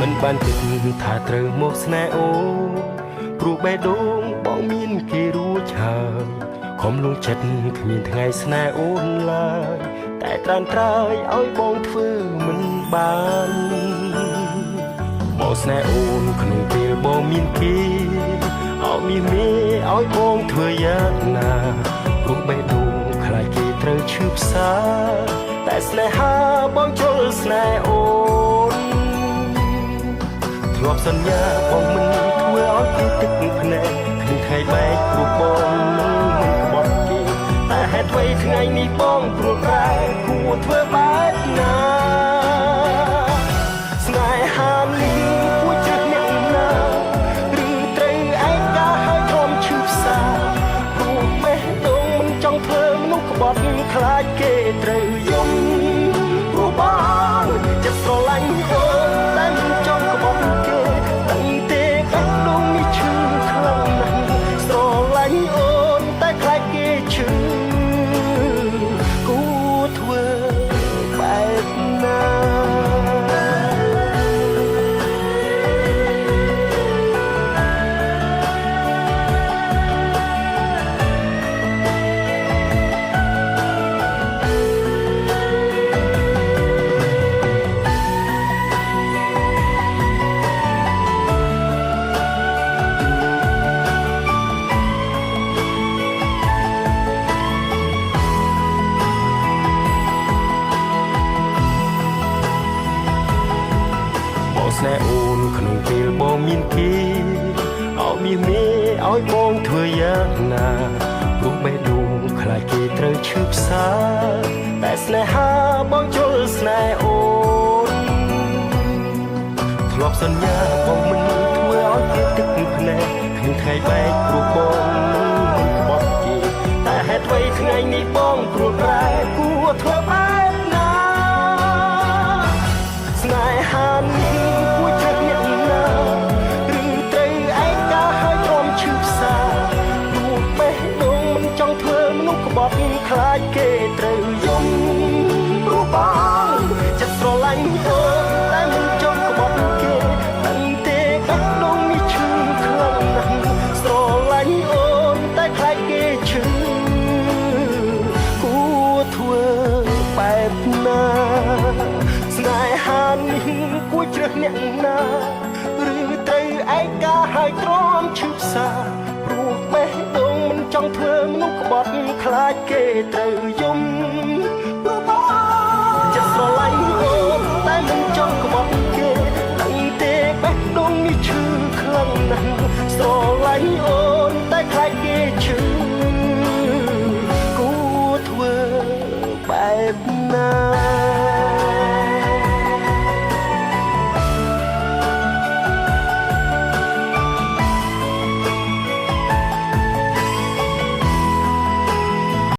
មិនបានគិតថាត្រូវមកស្នេហ៍អូនព្រោះបេះដូងបងមានគេរួចហើយខំលងចិត្តគ្មានថ្ងៃស្នេហ៍អូនឡើយតែត្រានត្រើយឲ្យបងធ្វើមិនបានបងស្នេហ៍អូនក្នុងពេលបងមានគេឲ្យមានមេឲ្យបងធ្វើយ៉ាងណាព្រោះបេះដូងខ្លាចគេត្រូវឈឺផ្សាតែស្នេហាបងជល់ស្នេហ៍អូនធ្លាប់សន្យាបងមិនធ្វើឲ្យគេទឹកភ្នែកគ្មានថ្ងៃបែកព្រោះបងនឹងមិនក្បត់គេតែហេតុអ្វីថ្ងៃនេះបងព្រួលប្រែគួរធ្វើបែបណាស្នេហានេះគួរជ្រើសអ្នកណាឬត្រូវឯកាហើយទ្រាំឈឺផ្សាព្រោះបេះដូងមិនចង់ធ្វើមនុស្សក្បត់ខ្លាចគេត្រូវយំព្រោះបងចិត្តស្រឡាញ់អូនតែមិនចង់ក្បត់គេដឹងទេបេះដូងនេះឈឺខ្លាំងណាស់ស្រឡាញ់អូនតែខ្លាចគេឈឺគួរធ្វើបែបណា បងស្នេហ៍អូនក្នុងពេលបងមានគេឲ្យមានមេឲ្យបងធ្វើយ៉ាងណាព្រោះបេះដូងខ្លាចគេត្រូវឈឺផ្សាតែស្នេហាបងជល់ស្នេហ៍អូនធ្លាប់សន្យាបងមិនធ្វើឲ្យគេទឹកភ្នែកគ្មានថ្ងៃបែកព្រោះបងនឹងមិនក្បត់គេតែហេតុអ្វីថ្ងៃនេះបងព្រួលប្រែគួរធ្វើបែបណា ស្នេហានេះគួរជ្រើសអ្នកណាឬត្រូវឯកាហើយទ្រាំឈឺផ្សាព្រោះបេះដូងមិនចង់ធ្វើមនុស្សក្បត់ខ្លាចគេត្រូវយំព្រោះបងចិត្តស្រឡាញ់អូនតែមិនចង់ក្បត់គេដឹងទេបេះដូងនេះឈឺខ្លាំងណាស់ស្រឡាញ់អូនតែខ្លាចគេឈឺគួរធ្វើបែបណា ស្នេហានេះគួរជ្រើសអ្នកណាឬត្រូវឯកាហើយទ្រាំឈឺផ្សាព្រោះបេះដូងមិនចង់ធ្វើមនុស្សក្បត់ខ្លាចគេត្រូវយំព្រោះបងចិត្តស្រឡាញ់អូនតែមិនចង់ក្បត់គេដឹងទេបេះដូងនេះឈឺខ្លាំងណាស់ស្រឡាញ់អូនតែខ្លាចគេឈឺគួរធ្វើបែប